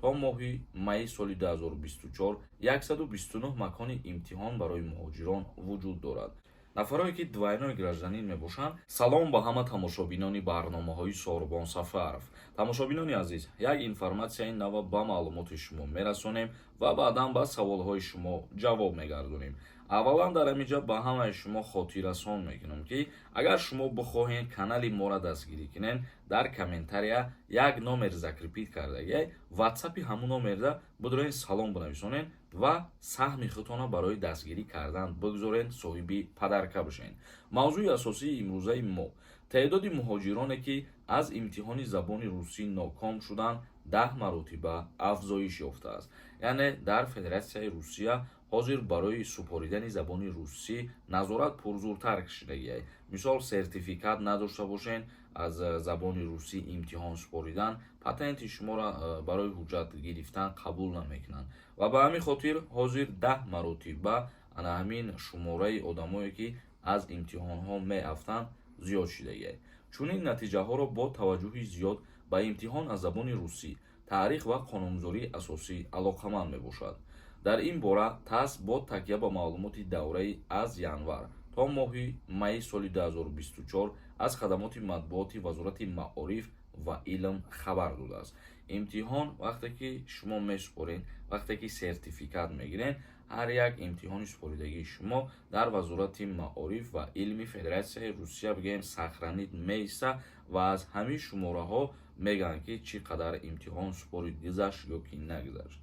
То моҳи майи соли 2024 129 макони имтиҳон барои муҳоҷирон вуҷуд дорад. Нафарое, ки двойной гражданин мебошанд. Салом ба ҳама тамошобинони барномаҳои Сорбон Сафаров. Тамошобинони азиз, як информатсияи нава ба маълумоти шумо мерасонем ва баъдан ба саволҳои шумо ҷавоб мегардонем. Аввалан, дар ҳамин ҷо ба ҳамаи шумо хотиррасон мекунам, ки агар шумо бихоҳед канали моро дастгирӣ кунед, дар комментария як номер закрепить кардагиай, ватсапи ҳамун номерда бидурен, салом бинависонед ва саҳми худтонро барои дастгирӣ кардан бигзорен, соҳиби подарка бошед. Мавзӯи асосии имрӯзаи мо: теъдоди муҳоҷироне, ки аз имтиҳони забони русӣ ноком шуданд, 10 маротиба афзоиш ёфтааст. Яъне дар Федератсияи Русия ҳозир барои супоридани забони русӣ назорат пурзуртар кашидагиай. Мисол, сертификат надошта бошен, аз забони русӣ имтиҳон супоридан, патенти шуморо барои ҳуҷҷат гирифтан қабул намекунанд. Ва ба ҳамин хотир ҳозир 10 маротиба ана ҳамин шумораи одамое, ки аз имтиҳонҳо меафтанд, зиёд шидагиай. Чунин натиҷаҳоро бо таваҷҷӯҳи зиёд ба имтиҳон аз забони русӣ, таърих ва қонунгузории асосӣ алоқаманд мебошад. Дар ин бора ТАСС бо такя ба маълумоти давраи аз январ то моҳи майи соли 2024 аз хадамоти матбуоти Вазорати маориф ва илм хабар додааст. Имтиҳон вақте ки шумо месупоред, вақте ки сертификат мегиред, ҳар як имтиҳони супоридагии шумо дар Вазорати маориф ва илми Федератсияи Русия, бигӯем, сохранить меиста ва аз ҳамин шумораҳо мегӯянд, ки чӣ қадар имтиҳон супорид, гузашт ё ки нагузашт.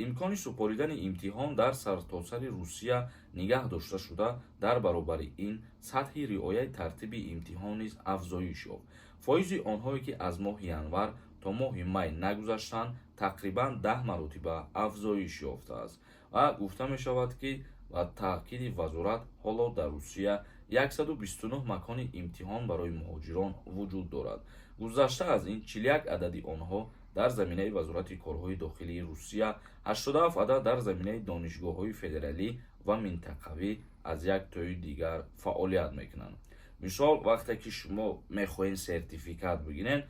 Имкони супоридани имтиҳон дар сартосари Русия нигаҳ дошта шуда, дар баробари ин сатҳи риояи тартиби имтиҳон низ афзоиш ёфт. Фоизи онҳое, ки аз моҳи январ то моҳи май нагузаштанд, тақрибан 10 маротиба афзоиш ёфтааст. Ва гуфта мешавад, ки ба таъкиди вазорат, ҳоло дар Русия 129 макони имтиҳон барои муҳоҷирон вуҷуд дорад. Гузашта аз ин, 41 адади онҳо дар заминаи Вазорати корҳои дохилии Русия, 87 адад дар заминаи донишгоҳҳои федералӣ ва минтақавӣ аз як тои дигар фаъолият мекунанд. Мисол, вақте ки шумо мехоҳед сертификат бигиред,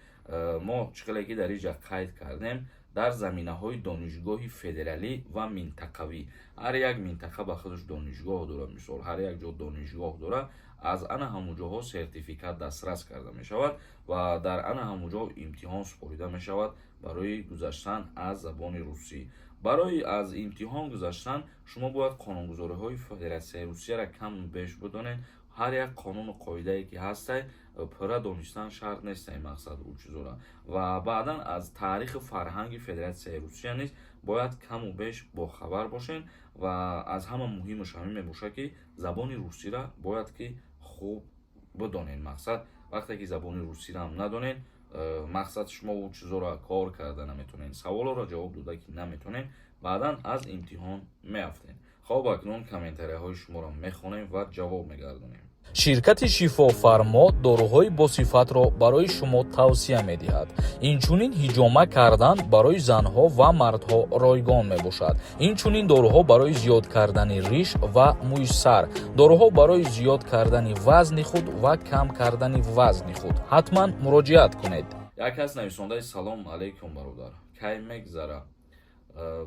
мо чӣ хеле ки дар инҷа қайд кардем, дар заминаҳои донишгоҳи федералӣ ва минтақавӣ, ҳар як минтақа ба худаш донишгоҳ дорад, мисол, ҳар як ҷо донишгоҳ дорад, аз ана ҳамун ҷоҳо сертификат дастрас карда мешавад ва дар ана ҳамун ҷо имтиҳон супорида мешавад барои гузаштан аз забони русӣ. Барои аз имтиҳон гузаштан шумо бояд қонунгузориҳои Федератсияи Русияро каму беш бидонед. Ҳар як қонуну қоидае, ки ҳастай, пурра донистан шарт нестай, мақсад, ӯ чизора. Ва баъдан аз таъриху фарҳанги Федератсияи Русия низ бояд каму беш бохабар бошед. Ва аз ҳама муҳимаш ҳамин мебошад, ки забони русиро бояд ки хуб бидонед. Мақсад, вақте ки забони русиро ҳам надонед, мақсад, шумо ӯ чизоро кор карда наметонед, саволоро ҷавоб дода ки наметонед, баъдан аз имтиҳон меафтед. Хоб, акнун комментарияҳои шуморо мехонем ва ҷавоб мегардонем. Ширкати Шифофармо доруҳои босифатро барои шумо тавсия медиҳад. Инчунин ҳиҷома кардан барои занҳо ва мардҳо ройгон мебошад. Инчунин доруҳо барои зиёд кардани риш ва мӯи сар, доруҳо барои зиёд кардани вазни худ ва кам кардани вазни худ. Ҳатман муроҷиат кунед. Як кас нависондаи: «Салом алейкум, бародар, кай мегзара?»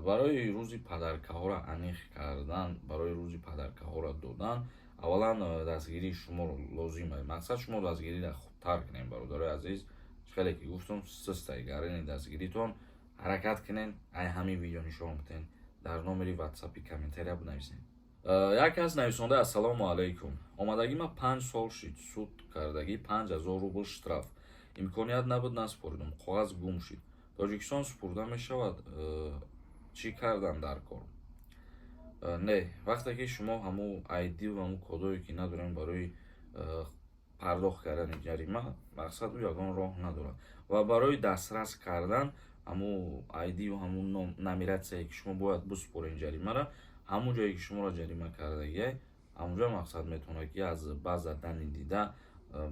Барои рӯзи подаркаҳоро аниқ кардан, барои рӯзи подаркаҳоро додан, аввалан дастгирии шумо лозим. Мақсад, шумо дастгириро хубтар кунем. Бародарои азиз, хеле ки гуфтум, систай гарини дастгиритон. Ҳаракат кунен, ай ҳамин видео нишон битен, дар номери ватсапи комментария бинависен. Як кас нависонда: «Ассалому алайкум, омадагӣ ма 5 сол шид, суд кардагӣ, 5000 рубл штраф, имконият набуд, насупоридум, коғаз гум шид, Тоҷикистон супурда мешавад, чӣ кардан дар кор?» Не, вақте ки шумо ҳамун айдиву ҳамун кодое ки надорем барои пардохт кардани ҷарима, мақсад, ӯ ягон роҳ надорад. Ва барои дастрас кардан ҳамун айдиву ҳамун нумерацияе, ки шумо бояд бисупорен ҷаримаро, ҳамун ҷое ки шуморо ҷарима кардагиай, ҳамунҷо, мақсад, метавонад, ки аз баъза данные дида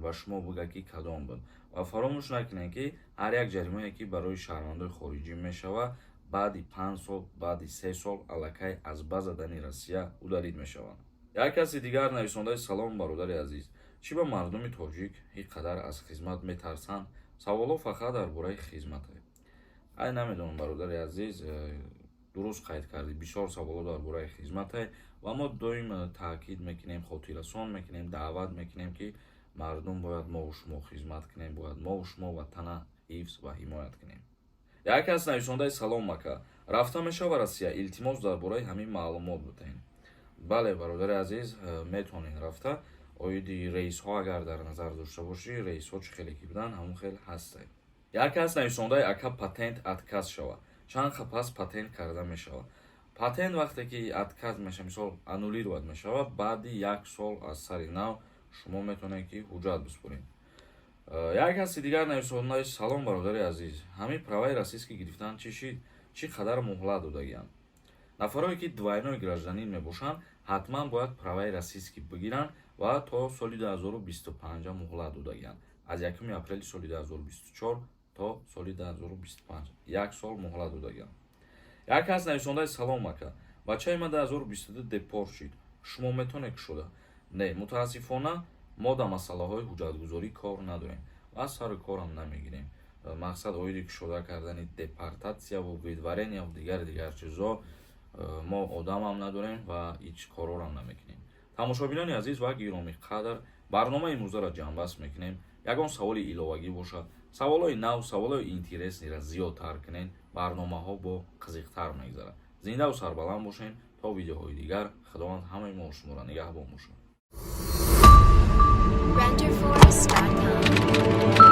ба шумо бигӯяд, ки кадом буд. Ва фаромӯш накунед, ки ҳар як ҷаримае, ки барои шаҳрвандои хориҷӣ мешавад, баъди 5 сол, баъди 3 сол аллакай аз база данные Россия удалить мешаванд. Як каси дигар нависондаи: «Салом, бародари азиз, чӣ ба мардуми тоҷик ин қадар аз хизмат метарсанд? Саволҳо фақат дар бораи хизмате.» Ай, намедонам, бародари азиз, дуруст қайд кардӣ. Бисёр саволҳо дар бораи хизмате ва мо доим таъкид мекунем, хотиррасон мекунем, даъват мекунем, ки мардум, бояд мову шумо хизмат кунем, бояд мову шумо ватана ҳифз ва ҳимоят кунем. Як кас нависондаи: «Салом, ака, рафта мешава Россия? Илтимос, дар бораи ҳамин маълумот бидиҳем». Бале, бародари азиз, метавонед рафта. Оиди рейсҳо агар дар назар дошта бошӣ, рейсҳо чӣ хеле ки буданд, ҳамон хел ҳастанд. Як кас нависондаи: «Ака, патент отказ шава, чанд қа пас патент карда мешавад?» Патент вақте ки отказ мешава, мисол, аннулировать мешавад, баъди як сол аз сари нав шумо метавонед, ки ҳуҷҷат биспоред. Як каси дигар нависондаи: «Салом, бародари азиз, ҳамин праваи российский гирифтан чӣ шид? Чӣ қадар муҳлат додагианд?» Нафарое ки двойной гражданин мебошанд, ҳатман бояд праваи российский бигиранд ва то соли 2025 муҳлат додагианд. Аз 1 апрели соли 2024 то соли 2025 як сол муҳлат додагианд. Як кас нависондаи: «Салом, ака, бачаи ман 2022 депорт шид, шумо метавонед кушода?» Не, мутаассифона, мо дар масъалаҳои ҳуҷҷатгузорӣ кор надорем ва сару корам намегирем. Мақсад, оиди кушода кардани депортатсияву выдворенияву дигари дигар чизҳо мо одамам надорем ва ҳеҷ корорам намекунем. Тамошобинони азиз ва гиромиқадр, барномаи имрӯзаро ҷамъбаст мекунем. Ягон саволи иловагӣ бошад, саволҳои нав, саволҳои интересныйро зиёдтар кунед, барномаҳо бо қызиқтар мегзарад. Зиндаву сарбаланд бошед то видеоҳои дигар. Худованд ҳамаи мо шуморо нигаҳбон бошад. Renderforest.com.